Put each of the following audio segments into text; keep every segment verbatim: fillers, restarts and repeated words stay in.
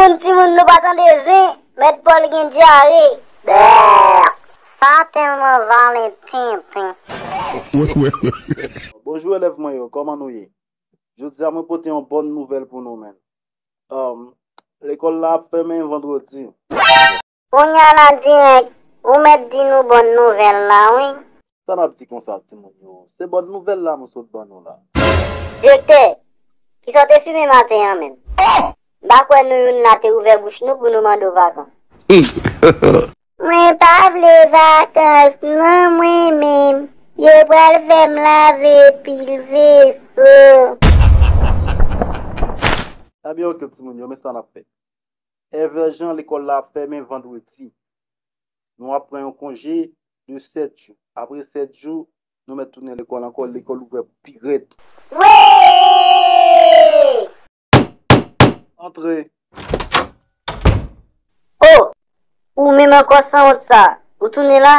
Moun timoun nou pa tande zen, mèt Pòl gen dyare. Bèk! Sa tèlman vale tenten. Bonjou elèv mwen yo, kòman nou ye? Jodi a mwen pote yon bòn nouvèl pou nou menm. Um, lekòl la ap fèmen vandredi. Kounya la dirèk, ou mèt di nou bòn nouvèl la wi. Sa n ap di konsa timoun yo, se bòn nouvèl la m sot ban nou la. Direktè, kisa w te fimen maten an menm? M pa kwè nou youn la te ouvè bouch nou pou nou mande w vakans. Mwen pa vle vakans non mwen menm. Yo pral fè m lave pil veso. Ebyen oke timoun yo, men sa n ap fè. Evè jan lekòl la ap fèmen vandredi. Nou ap pran yon konje de sèt jou. Apre sèt jou, nou mèt tounen lekòl ankò, lekòl ouvè pi rèd. Wi! Antre. Oh! Ou menm ankò sanwont sa, ou tounen la?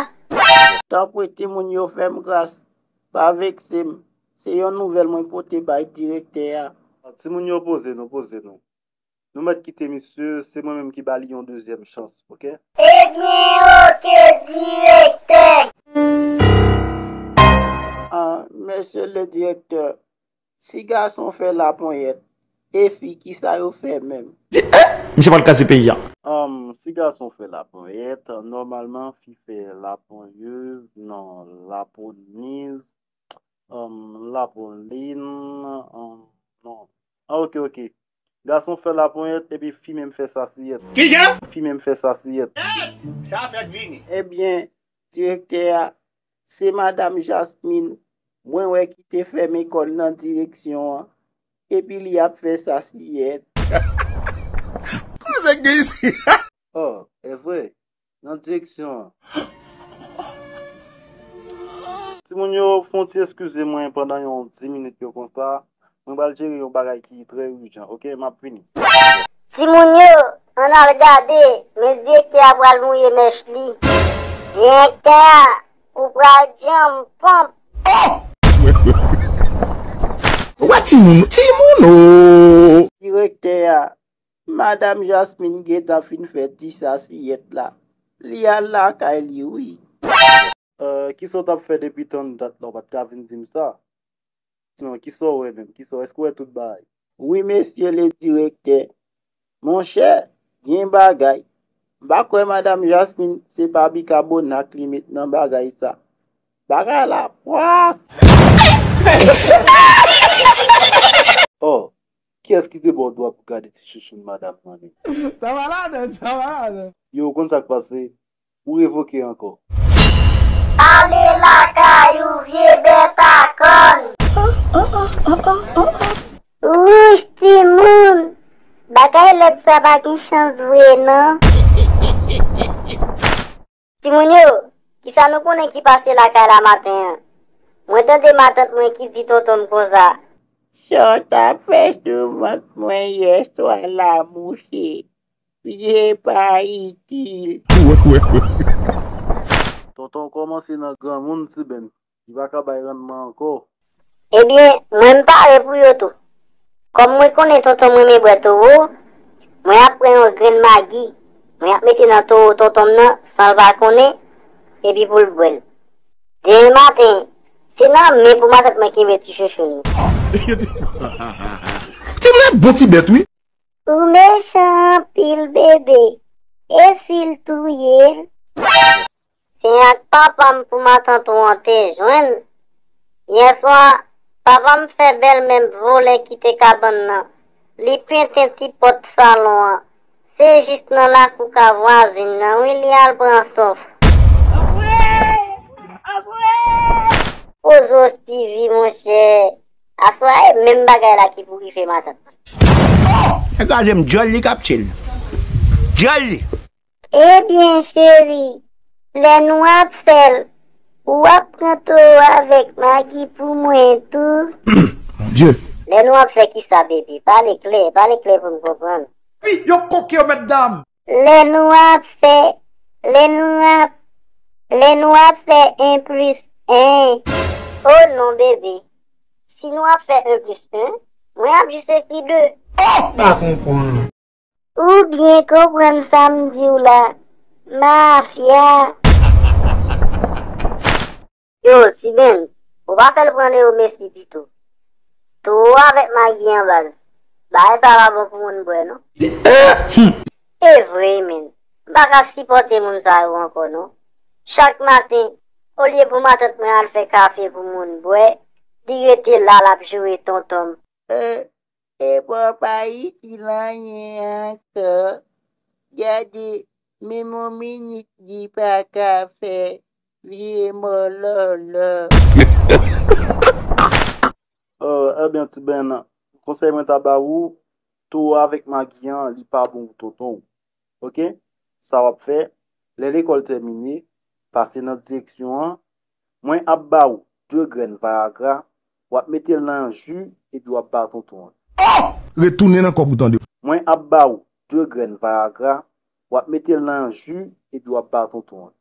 Tanpri timoun yo fè m gras, pa vekse m. Se yon nouvèl mwen pote bay direktè a. Timoun yo poze nou, poze nou. Nou mèt kite misye, se mwen menm ki ba li yon dezyèm chans, oke? Ebyen oke direktè. Ah, mesye le direktè, si gason fè laponyèt, e fi kisa yo fè menm? Misye pral kraze peyi a. Um, si gason fè laponyèt, nòmalman fi fè laponyèz, non, laponiz, um, laponin, um, non. Ah, oke, oke. Gason fè laponyèt epi fi menm fè sasiyèt. Kijan? Fi menm fè sasiyèt. Sa fèk vini. Ebyen, direktè a, se madanm Jasmine, mwen wè ki te fèmen kò l nan direksyon an, epi li ap fè sasiyèt. Kòman nèg gen isi? Oh, evre? Nan direksyon an. Timoun yo, fè yon ti eskize mwen pandan yon di minit yo konsa. Mwen pral jere yon bagay ki trè ijan, oke? M ap vini. Timoun yo, ann al gade, men direktè a pral mouye mèch li. Direktè a, ou pral djanm panp. Ou wè timoun, timoun o! Direktè a, madanm Jasmine gentan fin fè ti sasiyèt la. Li al lakay li wi. Euh, kisa w t ap fè depi tann dat la, w pa t ka vin di m sa? Sinon, kisa w wè menm? Kisa w, èske w wè tout bagay? Wi mesye le direktè. Monchè, gen bagay. M pa kwè madanm Jasmine se pa bikabonak li met nan bagay sa. Bagay la pwas! Oh, kiyès ki te ba w dwa pou gade ti chouchoun madanm nan menm? Sa va ladan, sa va ladan. Yo, w konn sa k pase? Ou revoke ankò. Ale lakay ou vye bèt a kòn. Wouch timoun, bagay lèd sa pa gen chans vre non. Timoun yo, kisa nou konnen ki pase lakay la maten an? Mwen tande matant mwen ki di tonton m konsa. Sa w t ap fè sou vant mwen yèswa la mouche? Pye pa itil. Tonton kòmanse nan granmoun ti Ben. Li pa ka bay rannman ankò. Ebyen, mwen m pare pou yo tou. Kòm mwen konnen tonton m renmen bwè towo, mwen ap pran yon grenn magi, mwen ap mete nan towo tonton m nan san l pa konnen, epi pou l bwè l. Demen maten, se nan men pou matant mwen kenbe ti chouchou li. Ti mwen bon ti bèt wi. Ou mechan anpil bebe. E si l touye l? Se ak papa m pou matant ou an te jwenn. Yèswa, papa m fè bèlmè m vole kite kabann nan. Li penten ti pòt salon an. Se jis nan lakou ka vwazin nan wi li al pran souf. Pozo Steevy monchè. Aswè a e menm bagay la ki pou rive matant mwen. Nèg kraze m djòl li k ap tchil. Djòl li. Ebyen cheri, lè nou ap fè l, ou ap pran towo avèk magi pou mwen tou? Mon Dye! Lè nou ap fè kisa bebe? Pale klè, pale klè pou m konprann. Wi, yo koke yo mèt dam! Lè nou ap fè, lè nou ap, lè nou ap fè en plis en. Oh non bebe, si nou ap fè en plis en, mwen ap jis ekri de. Oh! M pa konprann. Ou byen konprann sa m di w la, mafya. Yo, Ti Ben, ou pa fè l pran Leo Messi pito. Towo avèk magi an baz. Bagay sa pa bon pou moun bwè, non. E vre, men. M pa ka sipòte moun sa yo ankò, non. Chak maten, olye pou matant mwen al fè kafe pou moun bwè, li rete la, l ap joure tonton m. E, e bò pa itil anyen ankò. Gade, menm yon minit li pa ka fè, vye mòlòlò. Ebyen, Ti Ben, konsèy mwen ta ba ou, towo avèk magi an, li pa bon pou tonton w. Oke? Sa w ap fè, lè lekòl tèmine, pase nan direksyon an, mwen ap ba w de grenn vayagra, w ap mete l nan yon ji, epi w ap ba tonton an. Oh! Retounen nan kòb ou tande. Mwen ap ba w de grenn vayagra, w ap mete l nan yon ji, epi w ap ba tonton an.